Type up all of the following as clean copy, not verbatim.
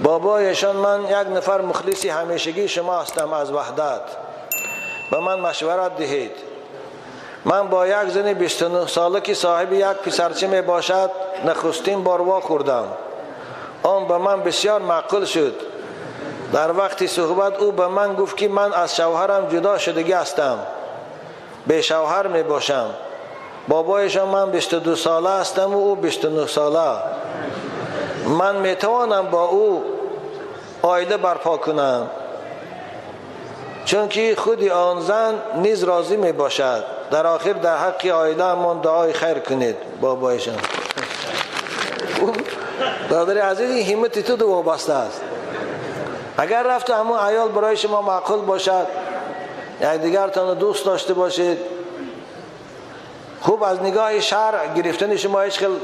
Бобояшон, ман як нафар мухлиси ҳамешагии шумо ҳастам аз Ваҳдат. Ба ман машварат диҳед. Ман бо як зани 29 сола, ки соҳиби як писарча мебошад, нахустин бор вохӯрдам. Он ба ман бисёр маъқул шуд. Дар вақти суҳбат ӯ ба ман гуфт, ки ман аз шавҳарам ҷудо шудагӣ ҳастам, бешавҳар мебошам. Бобояшон, ман 22 сола ҳастаму ӯ 29 сола. Ман метавонам бо ӯ оила барпо кунам, чунки худи он зан низ розӣ мебошад. Дар охир дар ҳаққи оилаамон дуои хайр кунед. Бобояшон, додари азиз, ин ҳиммати ту вобаста аст. Агар рафту ҳамон аёл барои шумо маъқул бошад, якдигартонро дӯст дошта бошед, хуб, аз нигоҳи шаръ гирифтани шумо ҳеҷ хел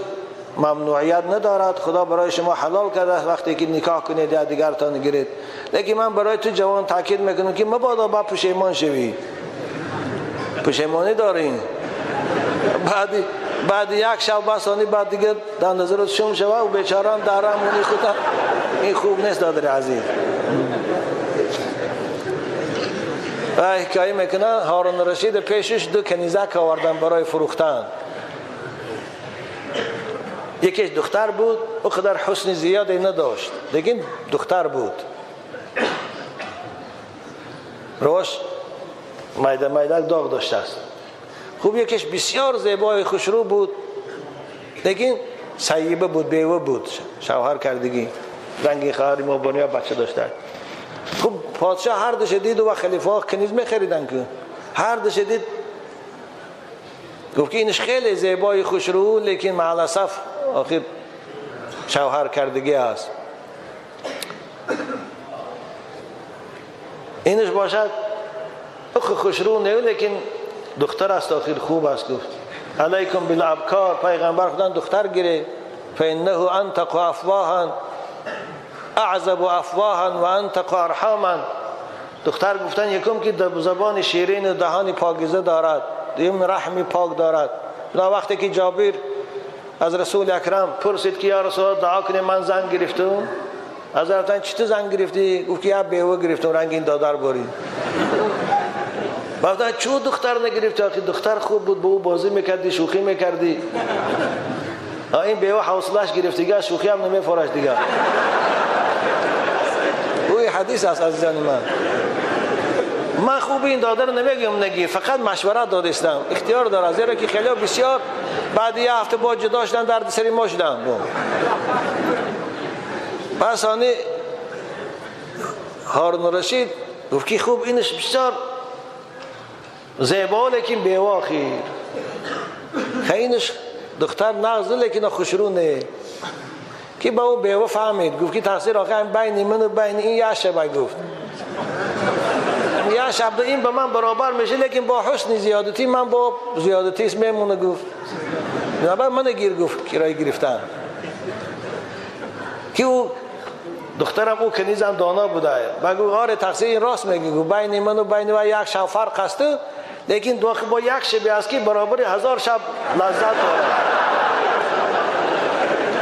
мамнуият надорад. Худо барои шумо ҳалол кардааст, вақте ки никоҳ кунед, якдигартонро гиред. Лекин ман барои ту ҷавон таъкид мекунам, ки мабодо ба пушаймон шавӣ. Пушаймонӣ дорӣ, баъди як шаб басони, баъд дига дандазарот шум шава, бечораам дар рамони худа. Ин хуб нест, додари азиз. Ва ҳикоя мекунанд, Ҳорун Рашид пешаш ду канизак овардан барои фурӯхтан. Якеш духтар буд, ӯ қадар ҳусни зиёде надошт, лекин духтар буд. Рош майда майдак доғ доштааст. Хуб, якеш бисёр зебои хушрӯ буд, лекин сайиба буд, бева буд, шавҳар кардагӣ, ранги хоҳари мо бония бача доштааст. Хуб, подшоҳ ҳар душа дид ва халифаҳо каниз мехариданд, ки ҳар душа дид, гуфт, ки инаш хеле зебои хушрӯ, лекин маъласаф охир шавҳар кардагӣ аст. Инаш бошад хушрӯ не, лекин духтар аст, охир хуб аст. Гуфт: алайкум билабкор. Пайғамбар худан духтар гире, фаиннаҳу антақу афвоҳан аъзабу афвоҳан ва антақу арҳаман. Духтар гуфтан, якум ки забони ширину даҳони покиза дорад, дуюм раҳми пок дорад. Вақте ки Ҷобир аз Расули Акрам пурсид, ки ё Расулаллоҳ, дуо кунед, ман зан гирифтум. Ҳазратан, чӣ ту зан гирифтӣ? Гуфт, ки як бева гирифтум, рангин додар борид. Баъдан чӯ духтар нагирифтӣ? Охи духтар хуб буд, бо ӯ бозӣ мекардӣ, шӯхӣ мекардӣ. Ин бева ҳавсилаш гирифт, дига шӯхӣ ҳам намефораш дига. Ӯи ҳадис аст, азизони ман. Ман хуб ин додаро намегӯям нагир, фақат машварат додистам, ихтиёр дорад, зеро ки хеле бисёр баъди як ҳафта боз ҷудо шуданд, дарди сари мо шуданд. Пас они Ҳорун Рашид гуфт, ки хуб, инаш бисёр зебо, лекин бева охир. Инаш духтар нағз, лекин хушрӯ не. Ки ба ӯ бева фаҳмид, гуфт, ки тақсир охир байни ману байни ин як шаба. Гуфт, як шаб ин ба ман баробар меша, лекин бо ҳусни зиёдатӣ ман бо зиёдатист мемона. Гуфт, бинобар мана гир. Гуфт, кироя гирифтан, ки ӯ духтарам, ӯ канизам доно буда. Ба гуфт: оре, тақсир ин рост мегӯ. Гуфт, байни ману байни вай як шаб фарқ асту, лекин бо як шаби аст, ки баробари 1000 шаб лаззат дорад.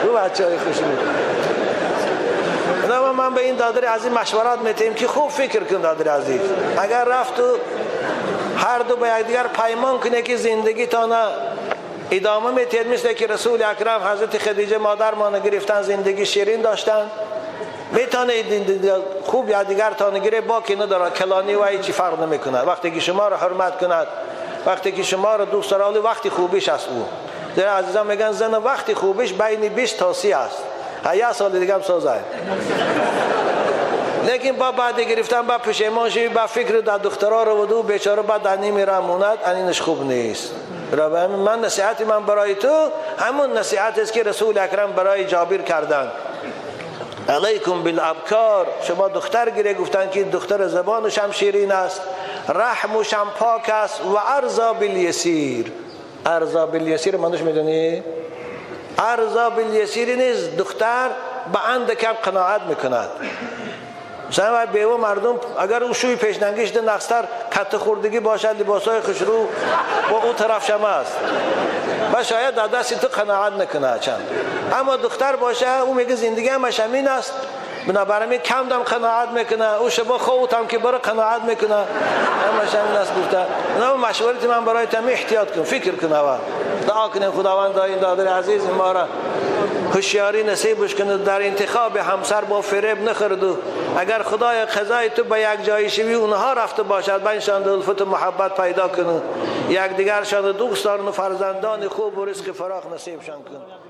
Ӯ бачаҳои хушрӯ. Ман ба ин додари азиз машварат метаҳем, ки хуб фикр кун, додари азиз. Агар рафту ҳар ду ба якдигар паймон кунед, ки зиндагитона идома метиҳед, мисле ки Расули Акрам ҳазрати Хадиҷа модармона гирифтан, зиндагӣ ширин доштанд, метавонед хуб якдигартона гиред, боки надорад, калонӣ ва ҳечи фарқ намекунад. Вақте ки шуморо ҳурмат кунад, вақте ки шуморо дӯст дорад, вақти хубиш аст ӯ. Зеро азизон мегӯянд, зан вақти хубиш байни 20 то 30 аст. Як соли дигам созад. Лекин ба баъди гирифтан ба пушаймон шуви, ба фикри дар духтаро равуду бечора баъд дар ними раҳ монад, анинаш хуб нест. Ман насиҳати ман барои ту ҳамун насиҳат аст, ки Расули Акрам барои Ҷобир карданд: алайкум билабкор. Шумо духтар гире. Гуфтанд, ки духтар забонаш ҳам ширин аст, раҳмушам пок аст. Ва арза билйасир. Арза билйасир мануш медонӣ? Арза билйасири низ духтар ба андакам қаноат мекунад. Масалан, бева мардум агар ӯ шӯи пешнангиш нақстар катта хӯрдагӣ бошад, либосҳои хушрӯ бо ӯ тараф шама аст ва шояд дар дасти ту қаноат накунад чанд. Аммо духтар боша, ӯ мега, зиндагӣ ҳамаш ҳамин аст. بنابراین کم دم قناعت میکنه، او شبا خوتم که برای قناعت میکنه، همش همین است گفته. نه، مشورت من برای تمی احتیاط کن، فکر کن اول. دعا کنیم خداوند این دادر عزیز ما را هوشیاری نصیبش کنه، در انتخاب همسر با فریب نخورد. اگر خدای قضای تو به یک جای شوی اونها رفته باشد، بینشان الفت و محبت پیدا کنه، یکدیگرشان دوست دارن و فرزندان خوب و رزق فراخ نصیبشان کن.